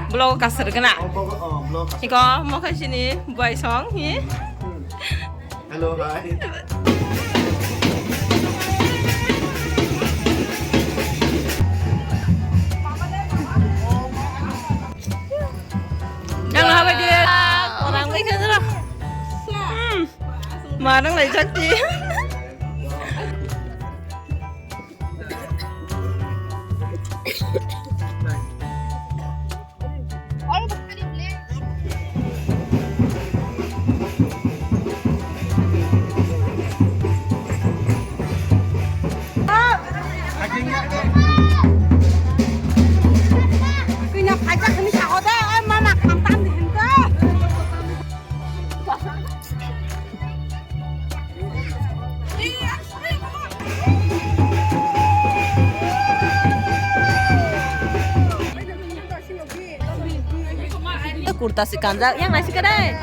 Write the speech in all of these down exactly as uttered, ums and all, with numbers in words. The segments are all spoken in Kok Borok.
Vlog kasar gana. Oh, vlog, oh, vlog kasar. Iko mo khai sini buai song hi. Hmm. Hello, hi. Yang habai dia. Orang baik kan lah. Hmm. Marang lai chak ti. Kina phaijak hwnwi sago de, oi mama, khamtam di hwnwi. Kurta si kanjak, yang nasi kade.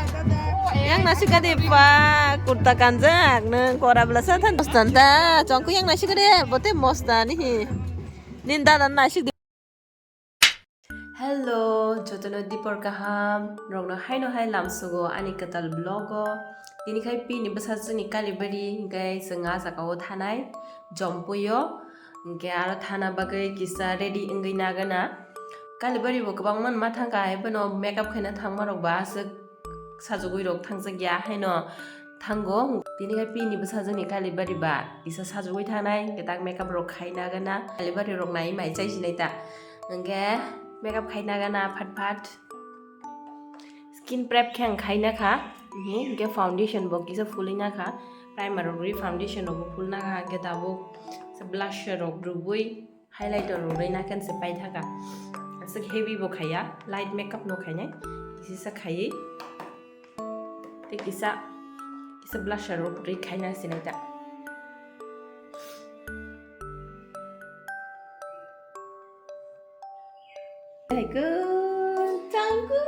Yang nasi kade pa, kurta kanjak, nang kora bela sa than. Mostan ta, chongku yang nasi kade, bote mostan hi. Nin dada nasi di. Hello, jotono dipor kaham, rokno haino hai lamsugo ani kwtal vlogo. Tini khai pini bwsajwkni kalibari, hinkhe chwng a jagao thanai, jompuio. Hinkhe aro thana bagwi kisa ready wngwi nagana. Kalibari bo kwbangma ma thangkha, hai bono makeup khaina thangmarok ba aswk sajagwi rok thangjak ya haino thango. Tini khai pini bwsajwkni kalibari ba kisa sajagwi thanai, hinkhe tak makeup rok khaina gana. Kalibari rok nai mai chai sinai ta. Hinkhe makeup khaina gana phat phat. Skin prep khe ang khaina kha. Hinkhe foundation bo kisa phulwi na kha. Primer rok rwi foundation rok bo phul na kha. Hinkhe tabuk blusher rok rwbwi highlighter rok rwi na khe se pai thaka. Aswk heavy bo khaiya, light makeup no khainai. Kisa sa khaiwi. Tei kisa, kisa blusher rok rwi khaina sinai ta. Hai khe, chang khe.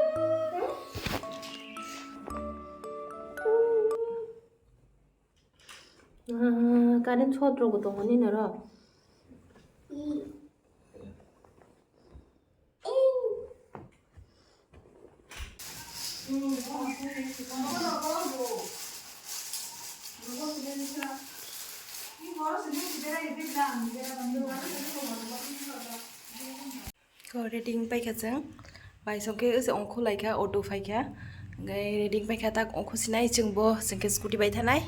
Ah, current shot rok bo tongo nini oro. Ko ready wng paikha chwng, bai song khe se ongkhu laikha, auto phaikha, hwnkhe ready wng paikha tak ongkhu sinai chwng bo, chwng khe scooty bai thanai.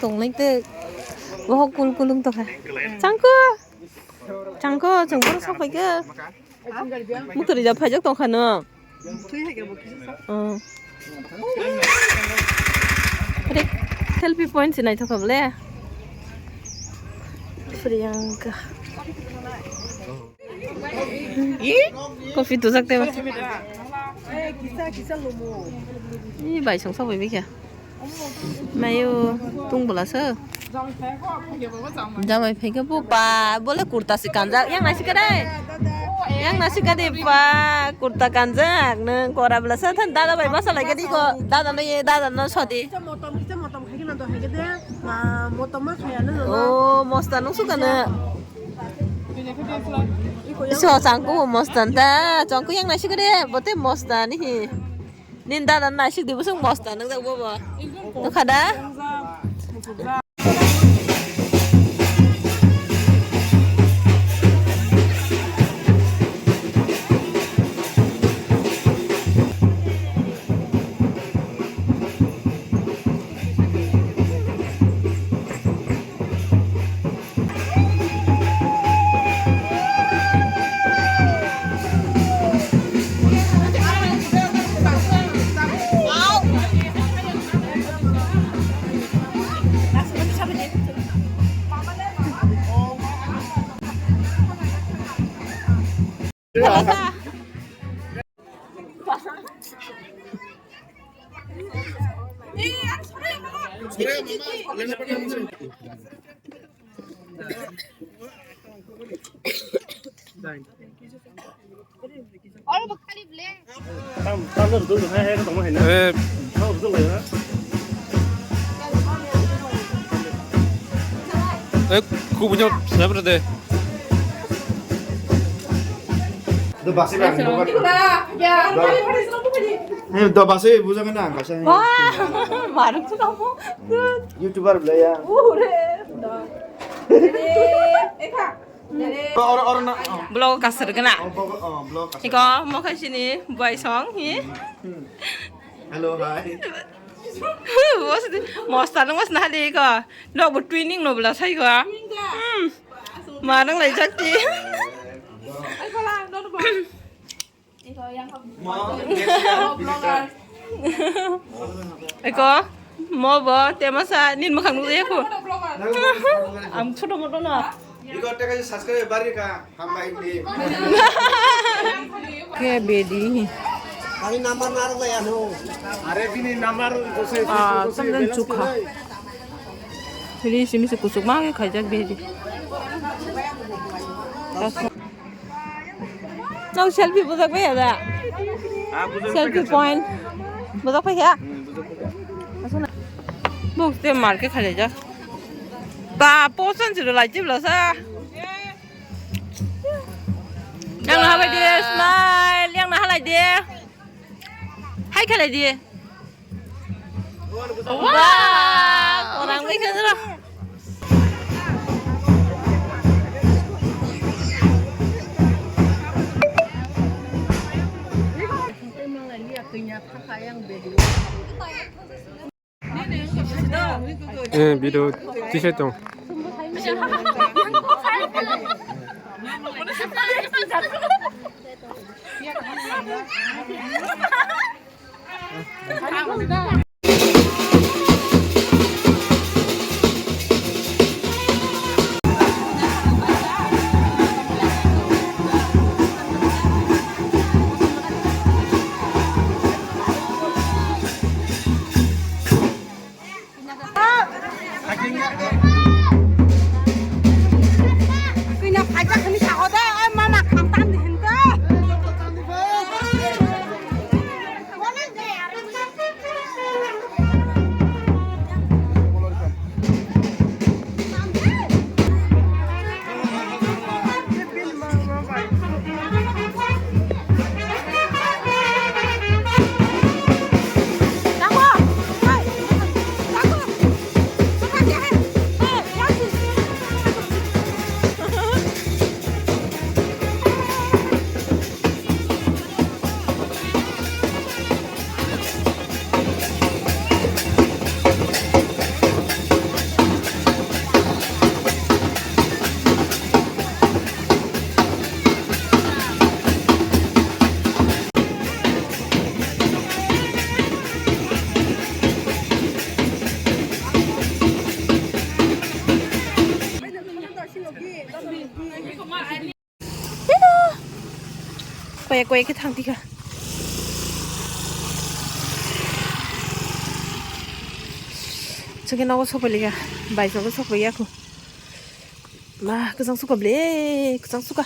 Tonglai tei bohok kul kul wng tongkha. Changkho, changkho, chwng bono sok phaikha. Muthuri ja phaijak tongkha no. Twi hai khe bo kisa sa. Oh. Re, selfie point se naithok kha bole. Priyanka. Coffee tujak tei ba. Eh, kisa, kisa lomo. Ih, bai song sok bai bikha. Mayo, tung bwla se. Jamai phaikhe bo ba, bole kurta se kanjak. Yang naisik kade? Yang naisik kade ba, kurta kanjak. Nang kora bwla se than dada bai basa lai kadi ko. Dada no ye, dada no sodi. Kisa motom, kisa motom khai khe na do hai khe de. Ma, motom ma khaya no no. Oh, mosta nung sukana. Iko yang iso changku mosta ta. Changku yang naisik kade, bote mosta ni hi. Nin dada naisik di bwswk mosta nwngjak bobo. Nukha da? Eh, eh, kubunyo, siapa deh? Do basi ba. Eh, do basi buja kana ang kasa. Wah, marung tu kamu. YouTuber belai ya. Oro, oro na. Blog kasar kana. Oh, blog, oh, blog kasar. Iko mo khaisini buai song hi. Hello, hi. Mos tanu mos na hali ko. Nok bu twinning no bla sai ko. Hmm. Marung lai jakti. Eko, mo bo, temasa, nin makhang nukjaya ko. Ang choto moto na. Iko teka subscribe bari ka, hambai ni. Ke bedi. Kami number narok lai ano. Are bini number ko se. Ah, samdan chukha. Ri simi se kuchuk ma khaijak bedi. Nang selfie bujak bai ya da? Ah, bujak bai ya. Selfie point. Bujak bai ya? Hmm, bujak bai ya. Asana. Buk te market khalai jak. Ta posan jiro lai jibla sa. Yang na halai de smile, yang na halai de. Hai khalai de. Wow, orang bai khe jero. Eh, video tisai tong. Kina phaijak hwnwi sakho de, oi mama khamtam di hwn de. Koyak koyak khe thang tikha. Chwngkhe nogo sokpailikha, bike rogo sokpaiya khu. Ma, kwchang sukha ble, kwchang sukha.